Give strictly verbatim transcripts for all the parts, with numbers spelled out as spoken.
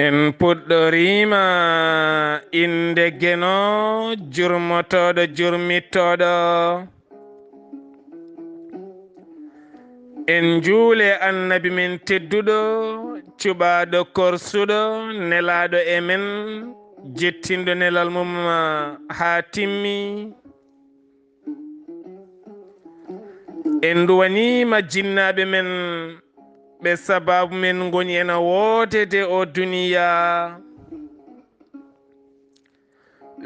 En puɗɗoriima innde Geno, jurmotooɗo, jurmittooɗo. En njuule Annabi men tedduɗo, cuɓaaɗo, korsuɗo, nelaaɗo e men, jettinɗo nelal mum haa timmi. En nduwaniima jinnaaɓe men, ɓe sabaabu men ngoni ena woodede o duniya.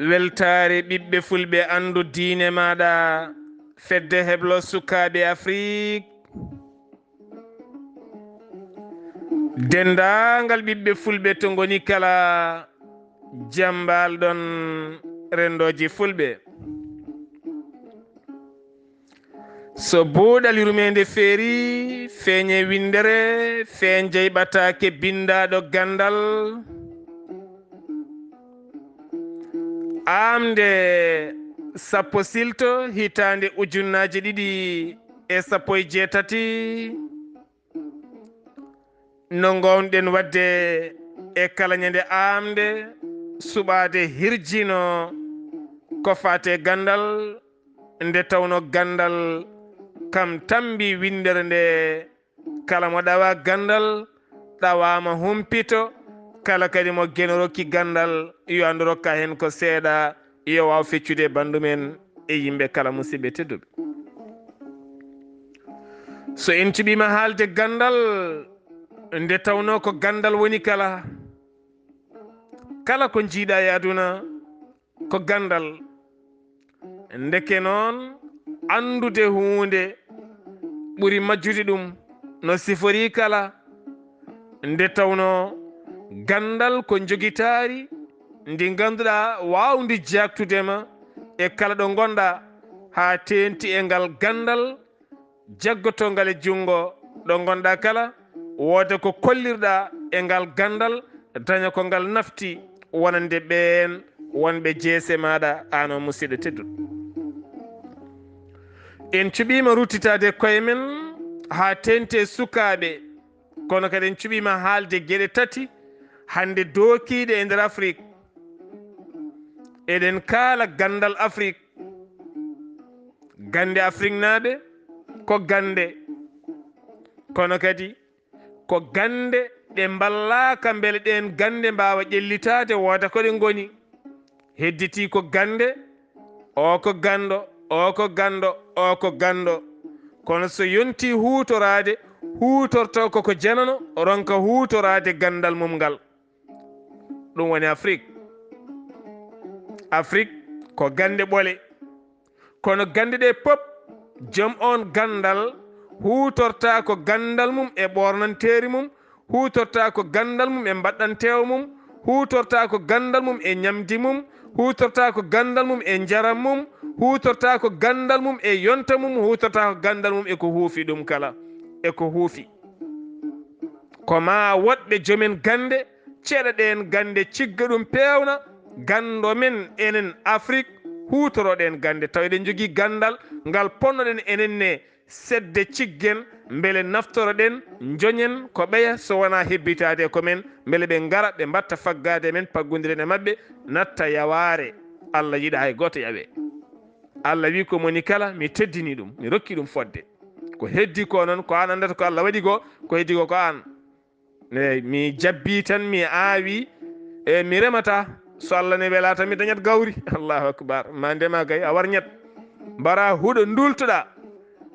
Weltaare ɓiɓɓe fulɓe, anndu diine maaɗa, fedde heblo sukaaɓe Afrik. Denndaangal ɓiɓɓe fulɓe to ngoni kala, jam mbaal-ɗon renndooji fulɓe. So buuɗal yurmeende feerii, feeñe winndere, feeñ jeyɓataake binndaaɗo ganndal. Aamnde sappo silto hitaande ujunnaaje ɗiɗi e sappo e jeetati, no ngoownoɗen waɗde e kala ñande aamnde, suɓaade hirjino ko faate ganndal, nde tawno ganndal kam tammbi winndere nde. Kala mo ɗawa ganndal, ɗawaama humpito, kala kadi mo Geno rokki ganndal, yo anndu rokka heen ko seeɗa, yo waaw feccude e banndum en e yimɓe kala, musidɓe tedduɓe. So en cuɓiima haalde ganndal, nde tawno ko ganndal woni kala, kala ko njiiɗa e aduna, ko ganndal. Ndeke noon, anndude huunde ɓuri majjude ɗum, no siforii kala. Nde tawno ganndal ko njogitaari ndi ngannduɗaa waawndi jaaktude ma e kala ɗo ngonɗaa, haa teeŋti e ngal ganndal jaggotongal e junngo, ɗo ngonɗaa kala, wooda ko kollirɗaa e ngal ganndal, daña ko ngal nafti wonande ɓeen wonɓe jeese maaɗa, aan o musidɗo tedduɗo. En cuɓiima ruttitaade koye men haa teeŋti e sukaaɓe, kono kadi en cuɓiima haalde geɗe tati hannde dookiiɗe e nder Afrik. Eɗen kaala ganndal Afrik. Gannde Afriknaaɓe ko gannde, kono kadi ko gannde ɗe mballaaka mbele ɗeen gannde mbaawa ƴellitaade, wooda ko ɗe ngoni. Hedditii ko gannde, o ko ganndo, o ko ganndo, o ko ganndo. Kono so yontii huutoraade, huutorto ko ko janano, ronka huutoraade ganndal mum ngal. Ɗum woni Afrik. Afrik ko gannde ɓole. Kono gannde ɗe pop, joom oon ganndal huutorta ko ganndal mum e ɓoornanteeri mum, huutorta ko ganndal mum e mbaɗɗanteewo mum, huutorta ko ganndal mum e ñamdi mum, huutorta ko ganndal mum e njaram mum, huutorta ko ganndal mum e yonta mum, huutorta ko ganndal mum e ko huufi ɗum kala, e ko huufi. Ko maa woɗɓe joomen gannde ceɗa ɗeen gannde, cigga ɗum peewna ganndo men enen Afrik, huutoro ɗeen gannde. Taw eɗen njogii ganndal ngal ponnoɗen enen ne sedde ciggen, mbele naftoroɗen, njoñen ko ɓeya so wonaa hebbitaade e ko men, mbele ɓe ngara ɓe mbaɗta faggaade e men, paggondiren e maɓɓe, natta yawaare. Allah yiɗa hay gooto yawe. Allah wi ko moni kala, mi teddini ɗum, mi rokki ɗum fodde. Ko heddi ko noon, ko aan anndata ko Allah waɗi ko, ko heddi ko, ko aan. Eey, mi jabbii tan, mi aawi, e mi remata. So Allah ne welaa tan, mi dañat gawri. Allahu akbar. Ma ndema kay, a warñat. Mbara huɗo ndultoɗaa.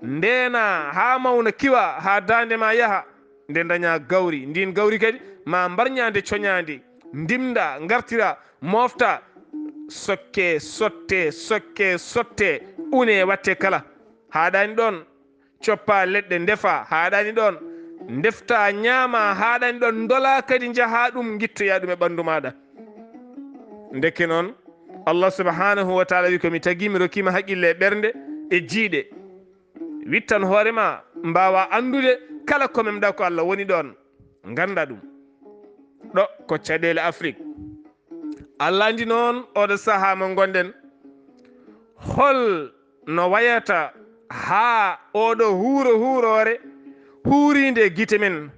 Ndeena haa mawna, kiwa, haa daande ma yaha. Nde daña gawri. Ndiin gawri kadi, ma mbarña nde coñaandi. Ndimda, ngartira, mofta. Sokke, sotte, sokke, sotte. Une, watte kala. Haaɗaani ɗoon. Coppa leɗɗe, ndefa, haaɗaani ɗoon. Ndefta, ñaama, haaɗaani ɗoon. Ndola kadi, njaha ɗum, ngittoya ɗum e ɓanndu maaɗa. Ndeke noon, Allah subhanahu wa taala wi, ko mi tagi, mi rokkiima haqqille e ɓernde e jiiɗe. Wittan hoore ma, mbaawa anndude kala ko memɗa ko Allah woni ɗoon. Ngannda ɗum. Ɗo ko caɗeele Afrik. Allah anndi noon oɗo sahaa mo ngonɗen, hol no wayata haa oɗo huuro huuroore huuriinde e gite men,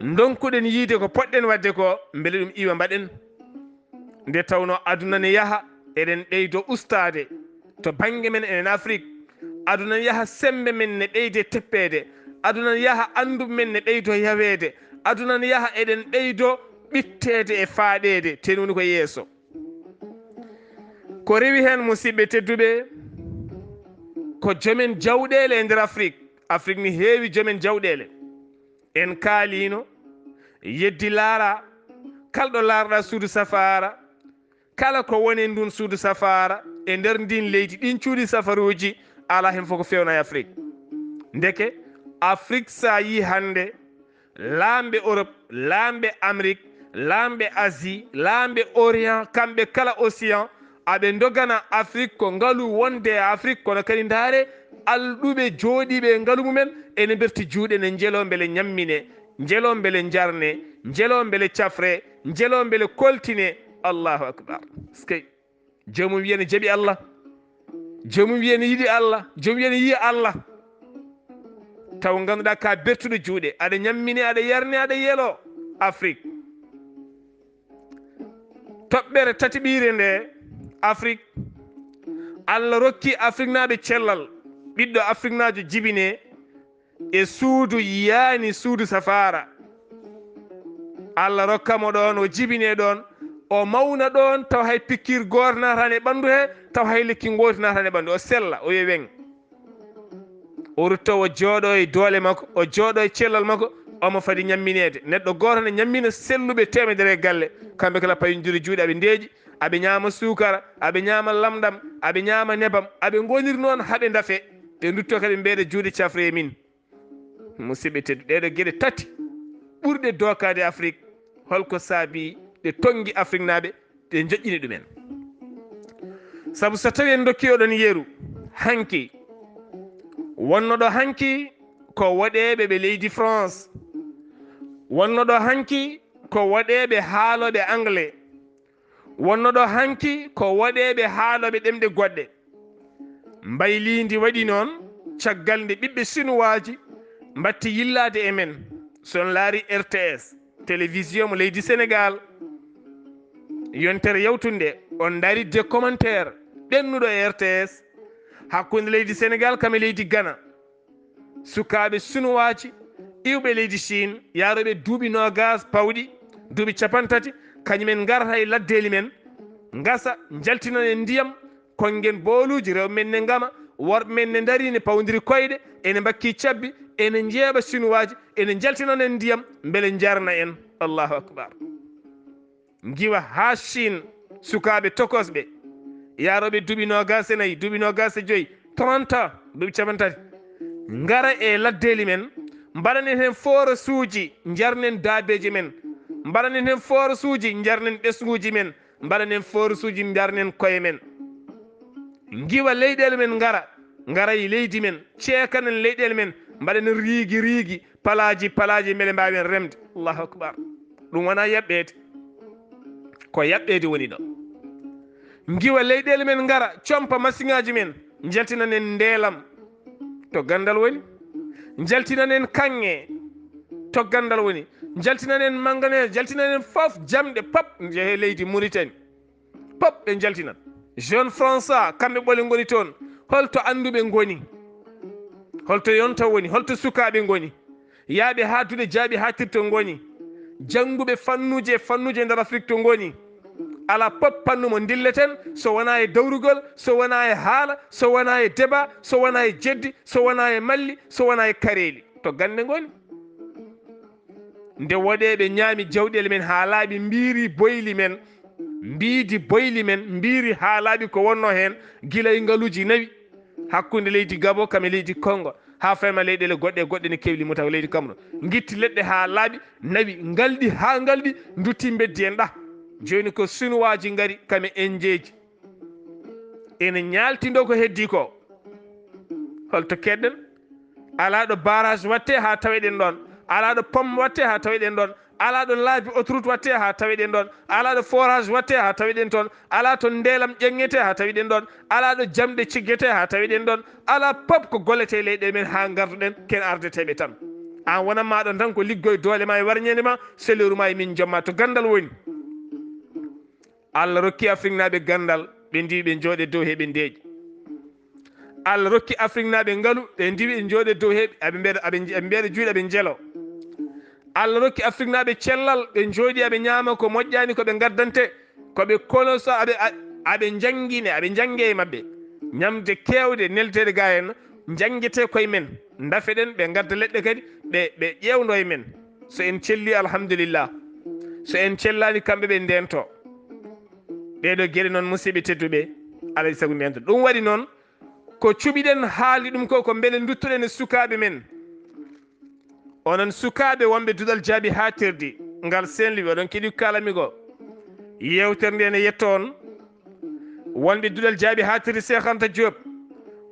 Ndonkuɗen yiide ko poɗɗen waɗde ko, mbele ɗum iwa mbaɗen. Nde tawnoo aduna ne yaha, eɗen ɓeydo ustaade to bannge men enen Afrik. Aduna ne yaha, semmbe men ne ɓeyde teppeede. Aduna ne yaha, anndu men ne ɓeydo yaweede. Aduna ne yaha, eɗen ɓeydo ɓitteede e faaɗeede, te woni ko yeeso. Ko rewi heen, musidɓe tedduɓe, ko jomen jawɗeele e nder Afrik. Afrik ne heewi jomen jawɗeele. En kaaliino, yeddi laara, kala ɗo laarɗa suudu safaara, kala ko woni e ndun suudu safaara, e nder ndin leydi, ɗin cuuɗi safaruuji, alaa heen fof ko feewna e Afrik. Ndeke, Afrik, so a yii hannde, laamɓe Europe, laamɓe Amérique, laamɓe Asie, laamɓe Orient, kamɓe kala Océan, aɓe ndogana Afrik ko ngalu wonde e Afrik, kono kadi ndaare alɗuɓe jooɗiiɓe e ngalu mumen, ene mberti juuɗe, ne njeloo mbele ñammine, njeloo mbele njarne, njeloo mbele cafre, njeloo mbele koltine. Allahu akbar. Eskey. Joomum wiya ne jaɓi Allah. Joomum wiya ne yiɗi Allah. Joomum wiya ne yiya Allah. Taw ngannduɗaa ka bertuɗo juuɗe, aɗa ñammine, aɗa yarne, aɗa yeloo. Afrik. Toɓɓere tataɓiire nde, Afrik. Allah rokki Afriknaaɓe cellal. Ɓiɗɗo Afriknaajo jibine e suudu yiyaani suudu safaara. Allah rokka mo ɗoon, o jibine ɗoon, o mawna ɗoon, taw hay pikiir gooto naataani e ɓanndu he, taw hay lekki ngooti naataani e ɓanndu, o sella, o wiya weŋ. O rutta, o jooɗo e doole makko, o jooɗo e cellal makko, omo fadi ñammineede. Neɗɗo gooto ne ñammina selluɓe teemedere e galle, kamɓe kala payondire juuɗe, aɓe ndeeƴi, aɓe ñaama suukara, aɓe ñaama lamɗam, aɓe ñaama nebam, aɓe ngoniri noon haa ɓe ndafe, ɓe ndutto kadi mbeeɗa juuɗe cafre e min. Musidɓe teddu, ɗeeɗo geɗe tati ɓurɗe dookaade Afrik, holko saabi ɗe tonngi Afriknaaɓe, ɗe njoƴƴini ɗumen? Sabu so tawi en ndokki oɗon yeru, hanki, wonno ɗo hanki ko woɗeeɓe ɓe leydi France, wonno ɗo hanki ko woɗeeɓe haalooɓe anglais, wonno ɗo hanki ko woɗeeɓe haalooɓe ɗemɗe goɗɗe. Mbayliindi waɗi noon, caggal nde ɓiɓɓe Sinuwaaji mbatti yillaade e men, so on laari R T S, télévision mo leydi Sénégal, yontere yawtunde, on ndaari de commentaire ɓennuɗo e R T S hakkunde leydi Sénégal kam e leydi Ghana. Sukaaɓe Sinuwaaji iwɓe leydi Chine, yaarooɓe duuɓi noogaas pawɗi, duuɓi capantati, kañumen ngarata e laddeeli men, ngasa, njaltinan en ndiyam, konngen booluuji, rewɓe men ne ngama, worɓe men ne ndarii ne pawndiri koyɗe, ene mbakkii cabbi, ene njeeɓa Sinuwaaji, ene njaltinan en ndiyam, mbele njarna en. Allahu akbar. Ngiwa haa Chine, sukaaɓe tokosɓe, yaarooɓe duuɓi noogaas e nayi, duuɓi noogaas e joyi, trente ans, duuɓi capantati, ngara e laddeeli men, mbaɗanen heen forasuuji, njarnen daabeeji men, mbaɗanen heen forasuuji, njarnen ɓesnguuji men, mbaɗanen forasuuji, njarnen koye men. Ngiwa leyɗeele men ngara, ngara e leydi men, ceekanen leyɗeele men, mbaɗanen riigi riigi, palaaji palaaji, mbele mbaawen remde. Allahu akbar. Ɗum wonaa yaɓɓeede. Ko yaɓɓeede woni ɗo. Ngiwa leyɗeele men ngara, compa masiŋaaji men, njaltinanen ndeelam to ganndal woni. Njaltinanen kaŋŋe to ganndal woni. Njaltinanen manganese, njaltinanen fof jamɗe pop njehe leydi Mauritanie. Pop ɓe njaltinat. Jeune François, kamɓe ɓole ngoni toon. Holto annduɓe ngoni? Holto yonta woni? Holto sukaaɓe ngoni? Yaaɓe haa duɗe jaaɓi haa tirto ngoni? Jannguɓe fannuuji e fannuuji e nder Afrik to ngoni? Alaa pop fannu mo ndilleten, so wonaa e dawrugol, so wonaa e haala, so wonaa e débat, so wonaa e jeddi, so wonaa e malli, so wonaa e kareeli. To gannde ngoni? Nde woɗeeɓe ñaami jawɗeele men haa laaɓi, mbiiri boyli men, mbiidi boyli men, mbiiri haa laaɓi ko wonno heen, gila e ngaluuji nawi, hakkunde leydi Gabo kam e leydi Kongo, haa fayma leyɗeele goɗɗe e goɗɗe ne kewli mo taw leydi Cameroun. Ngitti leɗɗe haa laaɓi, nawi, ngalɗi haa ngalɗi, ndutti mbeddi en ɗah. Jooni ko Sinuwaaji ngari kam e Enjeeji. Ene ñaalti ndo ko heddii ko. Holto keɗɗen? Alaa ɗo barrage waɗtee haa taweɗen ɗoon. Alaa ɗo pomme waɗtee haa taweɗen ɗoon. Alaa ɗo laabi autoroute waɗtee haa taweɗen ɗoon. Alaa ɗo forage waɗtee haa taweɗen toon. Alaa to ndeelam ƴeŋŋetee haa taweɗen ɗoon. Alaa ɗo jamɗe ciggetee haa taweɗen ɗoon. Alaa pop ko golletee leyɗe men haa ngarduɗen ken ardeteeɓe tan. An wona maɗon tan ko liggoy doole ma e warñeende ma, seleeru ma e min jomma to ganndal woni. Allah rokki Afriknaaɓe ganndal, ɓe ndiwi ɓe njooɗe dow he ɓe ndeeƴi. Allah rokki Afriknaaɓe ngalu, ɓe ndiwi ɓe njooɗe dow he, aɓe mbeɗa, aɓe mbeɗa juuɗe, aɓe njelo. Allah rokki Afriknaaɓe cellal, ɓe njooɗi aɓe ñaama ko moƴƴaani ko ɓe ngaddante, ko ɓe kono so aɓe, a-, aɓe njanngine, aɓe njannge e maɓɓe. Ñamde keewde, nelteede ga en, njanngete koye men. Ndafe ɗen, ɓe ngadda leɗɗe kadi, ɓe, ɓe ƴeewndo e men. So en celli, alhamdulillah. So en cellaani, kamɓe ɓe ndento. Ɗee ɗoo geɗe noon, musidɓe tedduɓe, alay sago ndento. Ɗum waɗi noon, ko cuɓiɗen haalde ɗum ko, ko mbele nduttuɗen e sukaaɓe men. Onon sukaaɓe wonɓe duɗal jaabi haatirdi ngal Saint-Louis, oɗon keɗi kaalami goo. Yeewtere nde ene yetto on. Wonɓe duɗal jaabi haatirdi Cheikh Anta Diop.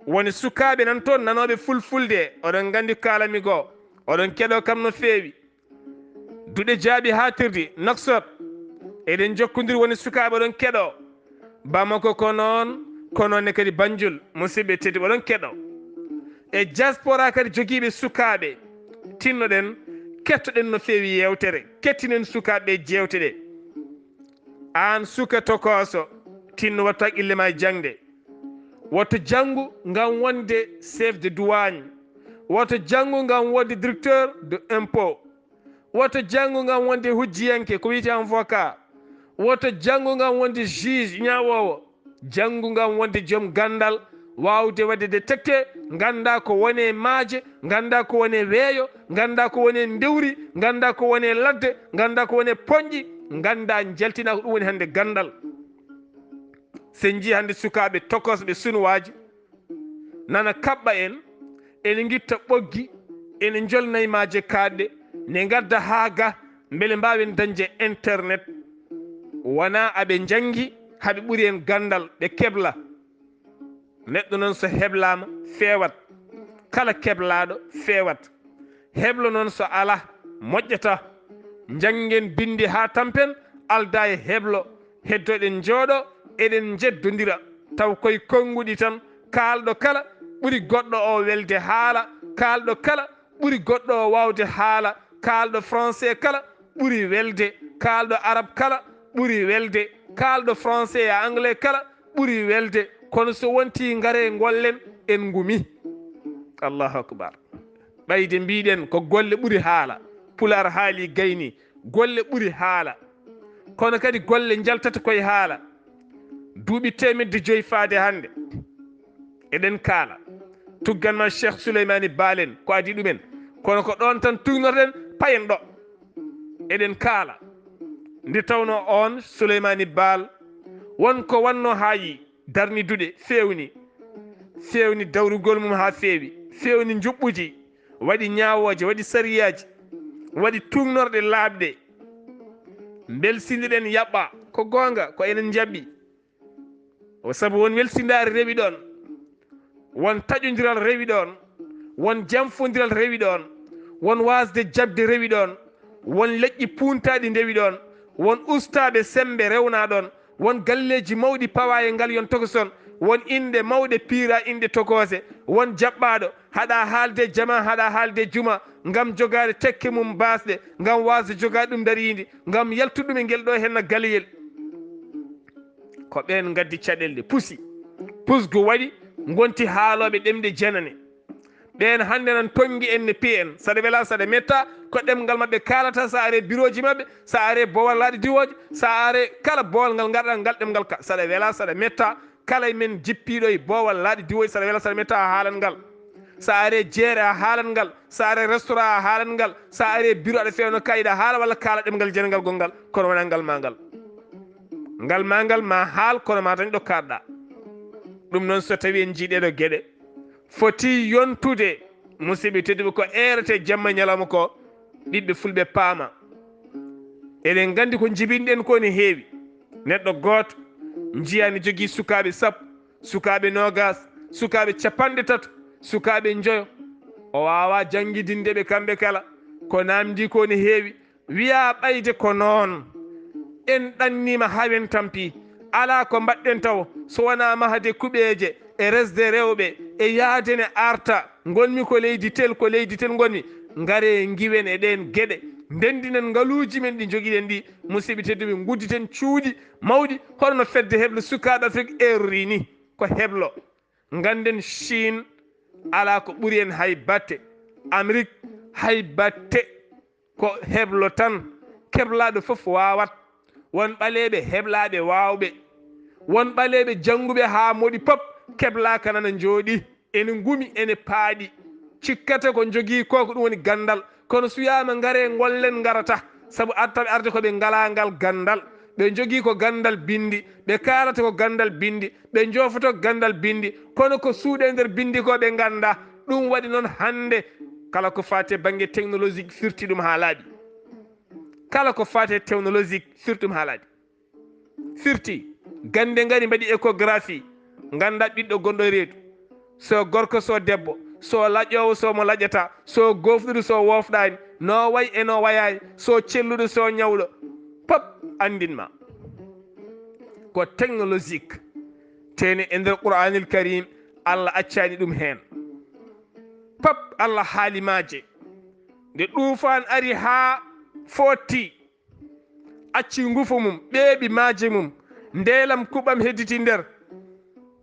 Woni sukaaɓe nan toon nanooɓe fulfulde, oɗon nganndi kaalami goo. Oɗon keɗo kam no feewi. Duɗe jaabi haatirdi Nouakchott. Eɗen njokkondiri woni sukaaɓe oɗon keɗo. Bamako ko noon, ko noon ne kadi Banjul, musidɓe tedduɓe oɗon keɗo. E diaspora kadi jogiiɓe sukaaɓe, tinnoɗen, kettoɗen no feewi yeewtere, kettinen sukaaɓe ɓe jeewte ɗe. Aan suka tokooso, tinno wattu haqqille ma e jaŋde. Woto janngu ngam wonde chef de douane. Woto janngu ngam wonde directeur de impôt. Woto janngu ngam wonde hujjiyanke, ko wiyetee avocat. Woto janngu ngam wonde juge, ñaawoowo. Janngu ngam wonde joom ganndal, waawde waɗde détecté, ngannda ko woni e maaje, ngannda ko woni e weeyo, ngannda ko woni e ndewri, ngannda ko woni e ladde, ngannda ko woni e poñƴi, ngannda njaltina ko ɗum woni hannde ganndal. So en njii hannde sukaaɓe tokosɓe sunuwaaji, nana kaɓɓa en, ene ngitta ɓoggi, ene njolna e maaje kaaɗɗe, ne ngadda haa ga, mbele mbaawen dañde internet. Wonaa aɓe njanngi, haɓe ɓuri en ganndal, ɓe kebla. Neɗɗo noon so heblaama, feewat. Kala keblaaɗo, feewat. Heblo noon so alaa, moƴƴataa. Njanngen binndi haa tampen, aldaa e heblo. Heddoɗen njooɗo, eɗen njeddondira. Taw koye konnguɗi tan, kaalɗo kala ɓuri goɗɗo o welde haala, kaalɗo kala ɓuri goɗɗo o waawde haala, kaalɗo français kala ɓuri welde, kaalɗo arab kala ɓuri welde, kaalɗo français e anglais kala ɓuri welde. Kono so wonti ngare ngollen, en ngumi. Allahu akbar. Ɓayde mbiɗen ko golle ɓuri haala. Pulaar haali gayni, golle ɓuri haala. Kono kadi golle njaltata koye haala. Duuɓi teemedde joyi faade hannde, eɗen kaala. Tugganma Cheikh Souleymani Baal en ko adii ɗumen. Kono ko ɗoon tan tugnorɗen, payen ɗo. Eɗen kaala. Nde tawnoo oon Souleymani Baal, won ko wannoo haa yii. Darni duɗe, feewni, feewni dawrugol mum haa feewi, feewni njuɓɓuji, waɗi ñaawooje, waɗi sariyaaji, waɗi tuugnorɗe laaɓɗe. Mbelsindiɗen yaɓɓa, ko goonga, ko enen njaɓɓi. O sabu won welsindaari rewi ɗoon, won taƴondiral rewi ɗoon, won janfondiral rewi ɗoon, won waasde jaɓde rewi ɗoon, won leƴƴi puuntaaɗi ndewi ɗoon, won ustaaɓe semmbe rewnaa ɗoon, won galleeji mawɗi pawaa e ngal yon tokoson, won inɗe mawɗe piiraa inɗe tokoose, won jaɓɓaaɗo haɗaa haalde e jamaa, haɗaa haalde e jumaa, ngam jogaade tekke mum baasɗe, ngam waasde jogaade ɗum dariindi, ngam yaltude ɗum e ngel ɗoo henna galeyel. Ko ɓeen ngaddi caɗeele ɗe, pusi. Pusgu waɗi ngonti haalooɓe ɗemɗe jenane. Ɓeen hannde nan tonngi en ne piya en. Saɗa wela, saɗa metta, ko ɗemngal maɓɓe kaalata. So a aree birooji maɓɓe, so a aree boowal laaɗe diwooje, so a aree kala boowal ngal ngarɗaa ngal ɗemngal ka. Saɗa wela, saɗa metta, kala e men jippiiɗo e boowal laaɗe diwooje, saɗa wela, saɗa metta, a haalan ngal. So a aree jeere, a haalan ngal. So a aree restaurant, a haalan ngal. So a aree biro, aɗa feewna kayit, a haala walla kaala ɗemngal jenangal gonngal, kono wonaa ngal maa ngal. Ngal maa ngal ma haal, kono ma dañ ɗo kaaɗɗaa. Ɗum noon, so tawii en njii ɗee ɗoo geɗe, foti yontude, musidɓe tedduɓe, ko eerete jamma e ñalawma ko, ɓiɓɓe fulɓe paama. Eɗen nganndi ko njibinɗen ko ne heewi. Neɗɗo gooto njiyaa ne jogii sukaaɓe sappo, sukaaɓe noogas, sukaaɓe capanɗe tato, sukaaɓe njoyo. O waawaa janngidinde ɓe kamɓe kala. Ko naamndii ko ne heewi. Wiyaa ɓayde ko noon. En ɗanniima haa en tampii. Alaa ko mbaɗɗen tawo so wonaa mahde kuɓeeje e resde rewɓe e yahdene arta. Ngonmi ko leydi tel, ko leydi tel ngonmi. Ngare ngiwen e ɗeen geɗe, ndenndinen ngaluuji men ɗi njogiɗen ɗi. Musidɓe tedduɓe, ngudditen cuuɗi mawɗi, hono no fedde heblo sukaaɓe Afrik eerori ni. Ko heblo. Ngannden Chine alaa ko ɓuri en hay batte. Amérique hay batte. Ko heblo tan. Keblaaɗo fof waawat. Won ɓaleeɓe heblaaɓe waawɓe. Won ɓaleeɓe jannguɓe haa moɗi pop keblaaka nana njooɗi. Ene ngumi, ene paaɗi. Cikkata ko njogii ko, ko ɗum woni ganndal. Kono suyaama ngare ngollen ngarata. Sabu artaɓe arde ko ɓe ngalaa ngal ganndal. Ɓe njogii ko ganndal binndi. Ɓe kaalata ko ganndal binndi. Ɓe njoofoto ko ganndal binndi. Kono ko suuɗe nder binndi ko ɓe ngannda. Ɗum waɗi noon hannde kala ko faati e bannge technologique firti ɗum haa laaɓi. Kala ko faati e technologique firti ɗum haa laaɓi. Firti, gannde ngari mbaɗi échographie, ngannda ɓiɗɗo gonɗo e reedu. So gorko, so debbo, so laƴoowo, so mo laƴata, so goofɗuɗo, so woofɗaani, no wayi e no wayaani, so celluɗo, so ñawɗo, pop anndin ma. Ko technologique. Tene e nder Qur'aanil Kariim, Allah accaani ɗum heen. Pop Allah haali maaje. Nde ɗuufaan ari haa footti, acci ngufo mum, ɓeeɓi maaje mum, ndeelam kuɓam hedditi nder.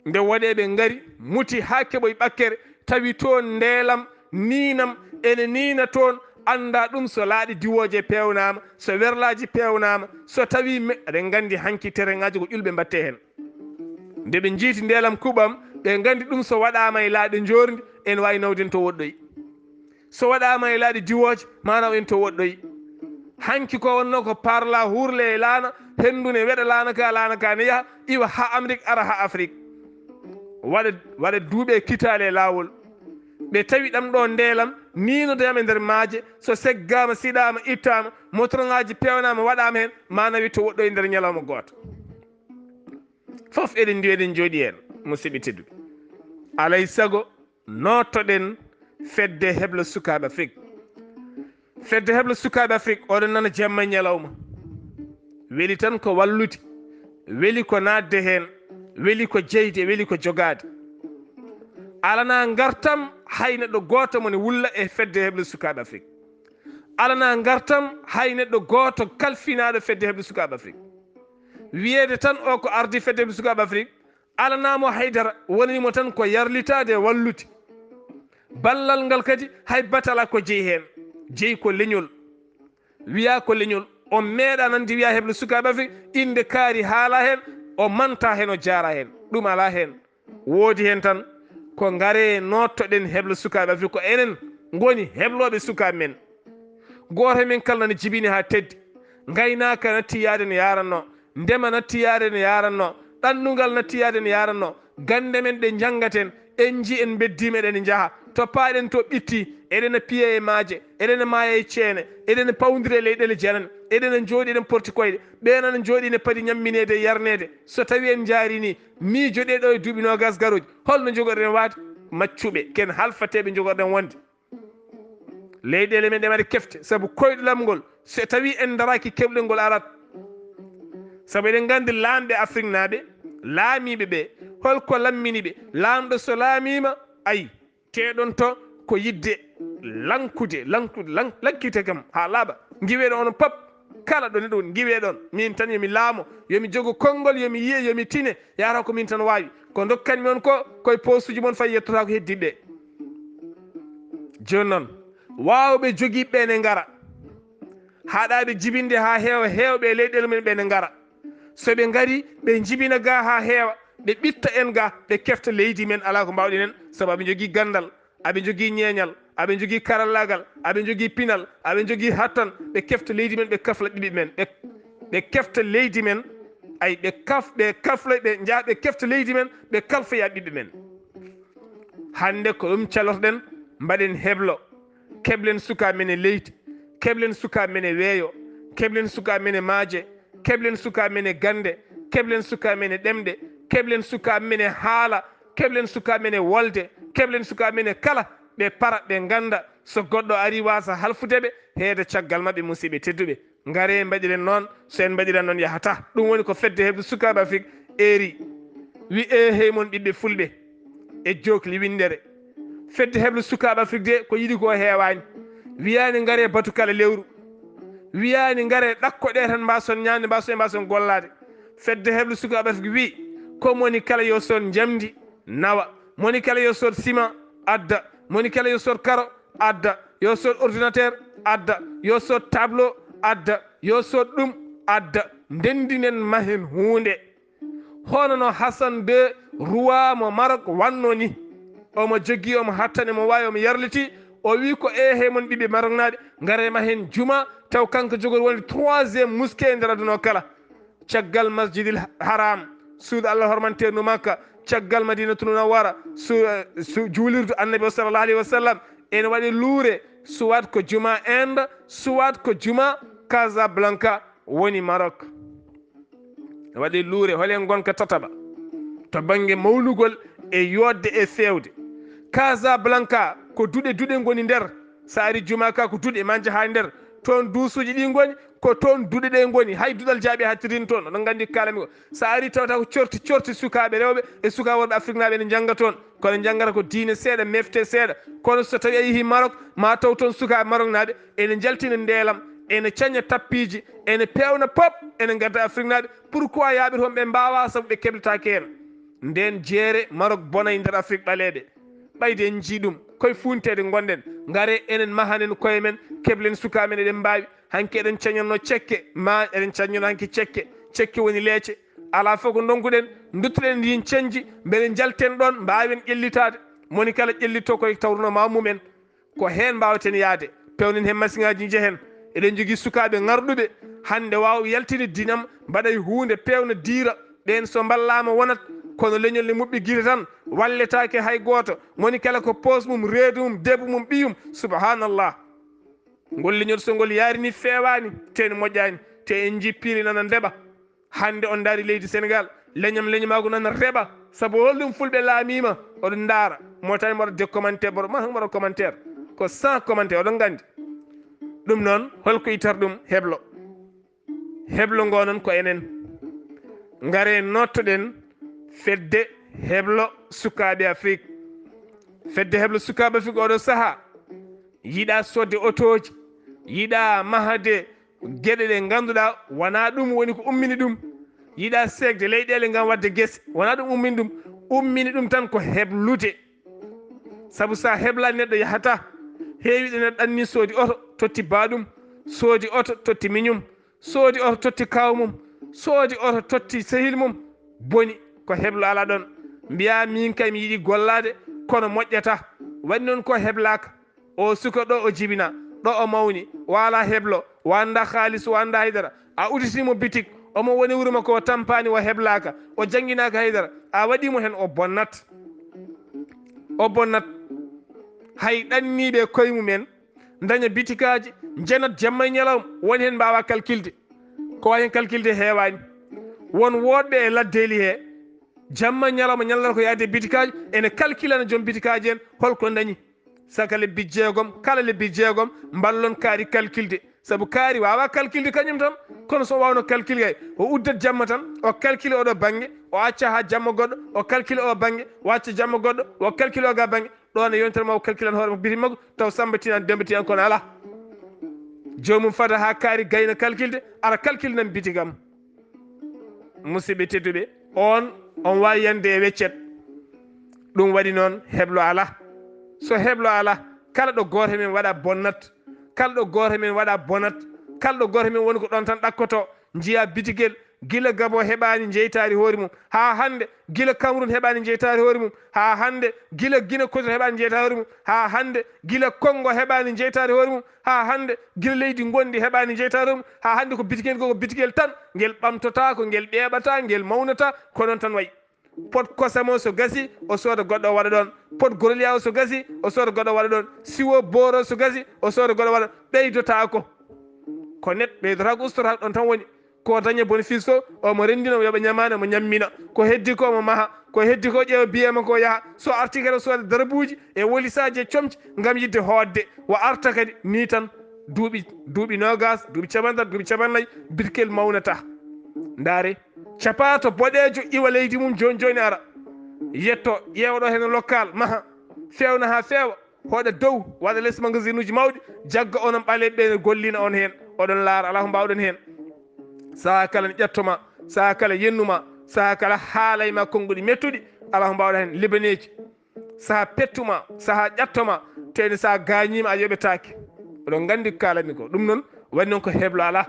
Nde woɗeeɓe ngari, muti haa keɓoy ɓakkere, tawi toon ndeelam, niinam, ene niina toon, annda ɗum so laaɗe diwooje peewnaama, so werlaaji peewnaama, so tawi me-, eɗen nganndi hanki tereŋaaji ko ƴulɓe mbaɗte heen. Nde ɓe njiiti ndeelam kuɓam, ɓe nganndi ɗum so waɗaama e laaɗe njoorndi, ene waawi nawde en to woɗɗoyi. So waɗaama e laaɗe diwooje, maanaam en to woɗɗoyi. Hanki ko wonno ko parla hurle e laana, henndu ne weɗa laana ka, laana ka ne yaha, iwa haa Amrik, ara haa Afrik. Waɗa, waɗa duuɓi e kitaale e laawol. Ɓe tawi ɗam ɗo ndeelam, niinoto yam e nder maaje, so seggaama, siɗaama, ittaama, motorŋaaji peewnaama, waɗaama heen, ma nawi to woɗɗoyi nder ñalawma gooto. Fof eɗen ndiwi, eɗen njooɗi heen, musidɓe tedduɓe. Alay sago, nootoɗen fedde heblo sukaaɓe Afrik. Fedde heblo sukaaɓe Afrik, oɗon nana jamma e ñalawma. Weli tan ko wallude, weli ko naatde heen, weli ko jeyde, weli ko jogaade. Alana ngartam hay neɗɗo gooto mo ne wulla e fedde heblo sukaaɓe Afrik. Alana ngartam hay neɗɗo gooto kalfinaaɗo fedde heblo sukaaɓe Afrik. Wiyeede tan o ko ardi fedde heblo sukaaɓe Afrik, alanaamo haydara, wonanimo tan ko yarlitaade e wallude. Ballal ngal kadi hay bata alaa ko jeyi heen. Jeyi ko leñol. Wiyaa ko leñol. O meeɗaa nande wiyaa heblo sukaaɓe Afrik, innde kaari haalaa heen, o mantaa heen, o jaaraa heen. Ɗum alaa heen. Woodi heen tan ko ngaree noottoɗen heblo sukaaɓe Afrik, ko enen ngoni heblooɓe sukaaɓe men. Gooto e men kala nana jibini haa teddi. Ngaynaaka natti yaade no yaaranno. Ndema natti yaade no yaaranno. Ɗannungal natti yaade no yaaranno. Gannde men ɗe njanngaten, en njii en mbeddiima eɗen njaha. To paaɗen to ɓitti, eɗen piya e maaje, eɗen maaya e ceene, eɗen pawndira e leyɗeele janane, eɗen njooɗi eɗen porti koyɗe. Ɓeen ana njooɗi ne padi ñammineede e yarneede. So tawi en njaari ni, miijo ɗee ɗo e duuɓi noogas garooji, holno njogorɗen waade? Maccuɓe, ken halfateeɓe njogorɗen wonde. Leyɗeele men ɗe mbaɗa kefte, sabu koyɗolam ngol, so tawi en daraaki keblel ngol arat. Sabu eɗen nganndi laamɓe Afriknaaɓe, laamiiɓe ɓe, holko lammini ɓe? Laamɗo so laamiima, ayi, teɗon to ko yidde lankude, lankude, lan-, lankite kam haa laaɓa. Ngiweɗon onon pop, kala ɗo neɗɗo woni, ngiweɗon. Min tan yo mi laamo, yo mi jogo konngol, yo mi yiye, yo mi tine, yahata ko min tan waawi. Ko ndokkanmi on ko, koye poosuji mon fay yettata ko heddiɓe. Jooni noon, waawɓe jogiiɓe ɓe ne ngara. Haɗaaɓe jibinde haa heewa, heewɓe e leyɗeele mumen ɓe ne ngara. So ɓe ngari, ɓe njibina ga haa heewa, ɓe ɓitta en ga, ɓe kefta leydi men, alaa ko mbaawɗen en, sabu aɓe njogii ganndal, aɓe njogii ñeeñal, aɓe njogii karallaagal, aɓe njogii pinal, aɓe njogii hattan, ɓe kefta leydi men, ɓe kafla ɓiɓɓe men, ɓe, ɓe kefta leydi men, ay, ɓe kaf-, ɓe kafla, ɓe njaha, ɓe kefta leydi men, ɓe kalfoya ɓiɓɓe men. Hannde ko ɗum calotoɗen, mbaɗen heblo, keblen sukaaɓe men e leydi, keblen sukaaɓe men e weeyo, keblen sukaaɓe men e maaje, keblen sukaaɓe men e gannde, keblen sukaaɓe men e ɗemɗe, keblen sukaaɓe men e haala, keblen sukaaɓe men e wolde, keblen sukaaɓe men e kala, ɓe para, ɓe ngannda, so goɗɗo ari waasa halfude ɓe, heeda caggal maɓɓe, musidɓe tedduɓe. Ngaree mbaɗiren noon, so en mbaɗiran noon yahataa. Ɗum woni ko fedde heɓde sukaaɓe Afrik eeri. Wi, eehey mon ɓiɓɓe fulɓe e jookli winndere. Fedde heɓde sukaaɓe Afrik de ko yiɗi ko heewaani. Wiyaani ngare batu kala lewru. Wiyaani ngare ɗakko ɗe tan mbason ñaande, mbason, mbason gollaade. Fedde heblo sukaaɓe Afrik wi, ko moni kala yo sood njamndi nawa. Moni kala yo sood ciment adda. Moni kala yo sood karo adda. Yo sood ordinateur adda. Yo sood tableau adda. Yo sood ɗum adda. Ndendinen mahen huunde. Hono no Hassan deux, roi mo Maroc wanno ni. Omo jogii, omo hattani, omo waawi, omo yarliti. O wi ko eehe mon ɓiɓɓe Maroknaaɓe, ngare mahen juma, taw kanko jogori wonde troisième mosquée e nder aduna o kala. Caggal Masjidil Haram, suudu Allah hormanteeru Makka, caggal Madinatul Munawwara, su, su, juulirdu Annabi o sallallahu alayhi wa sallam, ene waɗi luure, soit ko juma Inde, soit ko juma Casablanca woni Maroc. Waɗi luure, holen ngonka tataɓa to bannge mawlugol e yodde e feewde. Casablanca ko duɗe duɗe ngoni nder. So ari juma ka ko duɗe ma njaha nder. Toon duusuuji ɗi ngoni, ko toon duɗe ɗe ngoni. Hay duɗal jaaɓi hattirin toon. Oɗon nganndi kalami ko. So ari tawata ko corti corti sukaaɓe rewɓe e sukaaɓe worɓe Afriknaaɓe ene njannga toon. Kono njangata ko diine seeɗa, mefte seeɗa. Kono so tawi a yehi Maroc, ma taw toon sukaaɓe Maroknaaɓe ene njaltina ndeelam, ene caña tappiiji, ene peewna pop, ene ngadda Afriknaaɓe. Pourquoi yaaɓe toon ɓe mbaawa sabu ɓe keblataake heen? Ndeen jeere Maroc bonay nder Afrik ɓaleeɓe. Ɓayde en njii ɗum, koye fuunteede ngonɗen. Ngare enen mahanen koye men, keblen sukaaɓe men eɗen mbaawi. Hanki eɗen cañanno cekke, ma eɗen cañanno hanki cekke. Cekke woni leece. Alaa fof ko ndonkuɗen, nduttuɗen ndin cenji, mbele njalten ɗon, mbaawen ƴellitaade. Moni kala ƴellitto koye tawruno ma mum en. Ko heen mbaawten yahde, pewnen heen masiŋaaji njehen. Eɗen njogii sukaaɓe ŋarɗuɓe, hannde waaw yaltini dinam, mbaɗa e huunde, peewna diira. Ɓeen so mballaama wonat, kono leñol ne muɓɓi gite tan, walletaake hay gooto. Moni kala ko poos mum, reedu mum, debbo mum, ɓiyum. Subhanallah. Ngol leñol so ngol yaarini feewaani, te ene moƴƴaani, te en njii piili nana ndeɓa. Hannde on ndaari leydi Senegaal, leñam leñamaagu nana reɓa. Sabu holɗum fulɓe laamiima, oɗon ndaara. Mo tawi mboɗo de commentaire, mboɗo ma mboɗo commentaire. Ko sans commentaire, oɗon nganndi. Ɗum noon, holko ittata ɗum? Heblo. Heblo ngo noon ko enen. Ngare nottoɗen fedde heblo sukaaɓe Afrik. Fedde heblo sukaaɓe Afrik oɗo sahaa yiɗa sodde otooji, yiɗa mahde geɗe ɗe ngannduɗaa wonaa ɗum woni ko ummini ɗum. Yiɗa seekde leyɗeele ngam waɗde gese, wonaa ɗum ummini ɗum. Ummini ɗum tan ko heblude. Sabu so a heblaani neɗɗo yahataa. Heewi ɗo neɗɗo anni soodi oto, totti baaɗum, soodi oto, totti miñum, soodi oto, totti kaaw mum, soodi oto, totti sehil mum. Boni, ko heblo alaa ɗoon. Mbiyaa miin kay mi yiɗi gollaade, kono moƴƴataa. Waɗi noon ko heblaaka. O suka ɗo o jibina, ɗo o mawni, o alaa heblo, o anndaa haalis, o anndaa haydara. A udditi mo bitik, omo woni wuro makko, o tampaani, o heblaaka, o jannginaaka haydara. A waɗi mo heen, o bonnat. O bonnat. Hay ɗanniiɓe koye mum en, ndaña bitikaaji, njenat jamma e ñalawma, woni heen mbaawa kalkilde. Ko waawi heen kalkilde heewaani. Won woɗɓe e laddeeli hee, jamma e ñalawma, ñallata ko yaade bitikaaji, ene kalkilana joom bitikaaji en hol ko ndañi. Saka lebbi jeegom, kala lebbi jeegom, mballon kaari kalkilde. Sabu kaari waawaa kalkilde kañum tan, kono so o waawno kalkilde kay, o uddat jamma tan, o kalkila oɗo bannge, o acca haa jamma goɗɗo, o kalkila o bannge, o acca jamma goɗɗo, o kalkila o ga bannge, ɗoon e yontere ma o kalkilan hoore makko bitik makko, taw Samba Tine an, Demba Tine an, kono alaa. Joomum fada haa kaari gayna kalkilde, ara kalkilnam bitik am. Musidɓe tedduɓe, on, on waawi yande e weccet. Ɗum waɗi noon, heblo alaa. So heblo alaa, kala ɗo gooto men waɗa bonnat, kala ɗo gooto men waɗa bonat, kala ɗo gooto men woni ko ɗoon tan ɗakkoto, njiya bitigel, gila Gabo heɓaani jeytaari hoore mum, haa hannde, gila Cameroun heɓaani jeytaari hoore mum, haa hannde, gila Guinée Conakry heɓaani jeytaari hoore mum, haa hannde, gila Congo heɓaani jeytaari hoore mum, haa hannde, gila leydi ngonndi heɓaani jeytaari hoore mum, haa hannde ko bitigel, ko bitigel tan, ngel ɓamtotaako, ngel ɓeeɓataa, ngel mawnataa, ko noon tan wayi. Pot kosam o so gasi, o sooda goɗɗo o waɗa ɗoon. Pot goroliyaa o so gasi, o sooda goɗɗo o waɗa ɗoon. Siwo booro so gasi, o sooda goɗɗo o waɗa. Ɓeydotaako. Ko net ɓeydotaako, ustotaako, ɗoon tan woni. Ko daña bénéfice ko, omo renndina, omo yoɓa ñamaane, omo ñammina. Ko heddi ko, omo maha. Ko heddi ko, ƴeewa biye makko, o yaha. So arti kadi, o sooda darabuuji e wolisaaji e comci ngam yiɗde hootde. O arta kadi nii tan, duuɓi, duuɓi noogaas, duuɓi cappanɗe tati, duuɓi cappanɗe nayi, bitigel mawnataa. Ndaare, capaato boɗeejo iwa leydi mum, jooni jooni ara. Yetto, ƴeewa ɗo heen local, maha, feewna haa feewa. hoɗa dow, waɗa les magasin uji mawɗi, jagga onon ɓaleeɓe ɓe gollina on heen. Oɗon laara alaa ko mbaawɗon heen. Sahaa kala ne ƴettoma, sahaa kala yennuma, sahaa kala haalayma konnguɗi mettuɗi, alaa ko mbaawɗa heen. Libaneeji, sahaa pettuma, sahaa ƴettoma, teyni sa gaañiima a yoɓetaake. Oɗon nganndi ko kaalatmi ko. Ɗum noon, waɗi noon ko heblo alaa.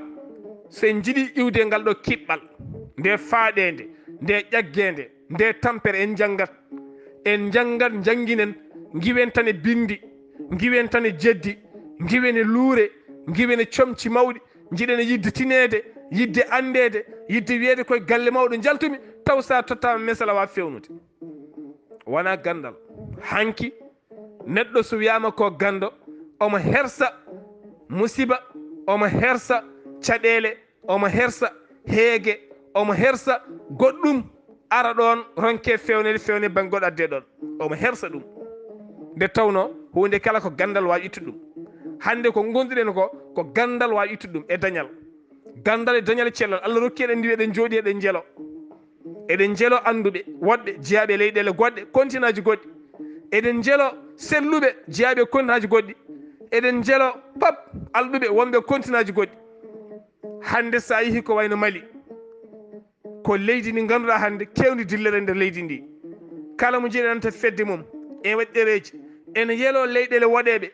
So en njiɗi iwde ngal ɗo kiɓɓal, nde faaɗeende, nde ƴaggeende, nde tampere, en njanngat. En njanngat, njannginen, ngiwen tan e binndi, ngiwen tan e jeddi, ngiwen e luure, ngiwen e comci mawɗi, njiɗen e yiɗde tineede, yiɗde anndeede, yiɗde wiyeede koye galle mawɗo njaltumi, taw sa tottaama mesal a waawaa fewnude. Wonaa ganndal. Hanki, neɗɗo so wiyaama ko ganndo, omo hersa musiba, omo hersa caɗeele, omo hersa heege, omo hersa goɗɗum ara ɗoon, ronke feewneede, feewne bannge goɗɗo adde ɗoon. Omo hersa ɗum. Nde tawnoo huunde kala ko ganndal waawi ittude ɗum. Hannde ko ngonduɗen ko, ko ganndal waawi ittude ɗum e dañal. Ganndal e dañal e cellal. Allah rokki eɗen ndiwi eɗen njooɗi eɗen njelo. Eɗen njelo annduɓe woɗɓe jeyaaɓe e leyɗeele goɗɗe, kontinaaji goɗɗi. Eɗen njelo selluɓe jeyaaɓe e kontinaaji goɗɗi. Eɗen njelo pap alɗuɓe wonɓe kontinaaji goɗɗi. Hannde so a yehi ko wayno Mali, ko leydi ndi ngannduɗaa hannde keewndi dillere nder leydi ndi. Kala mo njiɗen nanta fedde mum, en waɗi ɗereeji, en yelo leyɗeele woɗeeɓe.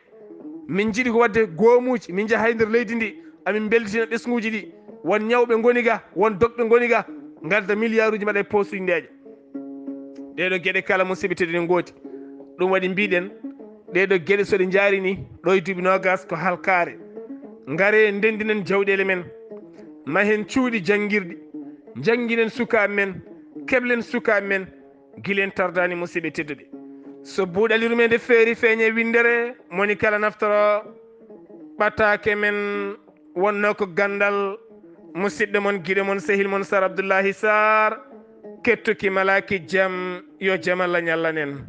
Min njiɗi ko waɗde goomuuji, min njaha e nder leydi ndi, amin mbelditina ɓesnguuji ɗi. Won ñawɓe ngoni ga, won dokɓe ngoni ga, ngadda miliyaaruuji mbaɗa e poosuuji ndeeƴa. Ɗee ɗoo geɗe kala, musiɓɓe tedduɓe, ngooti. Ɗum waɗi mbiɗen, ɗee ɗoo geɗe so ɗe njaari ni, ɗoo e duuɓi noogas ko halkaare. Ngaree ndenndinen jawɗeele men, mahen cuuɗi janngirɗi, njannginen sukaaɓe men, keblen sukaaɓe men, gilen tardaani, musiɓɓe tedduɓe. So buuɗal yurmeende feeri, feeñe winndere, moni kala naftoro ɓataake men, wonnoo ko ganndal, musiɗɗo mon, giɗo mon, sehil mon, Sar Abdullahi Sar, kettuki malaaki jam, yo jam Allah ñallanen.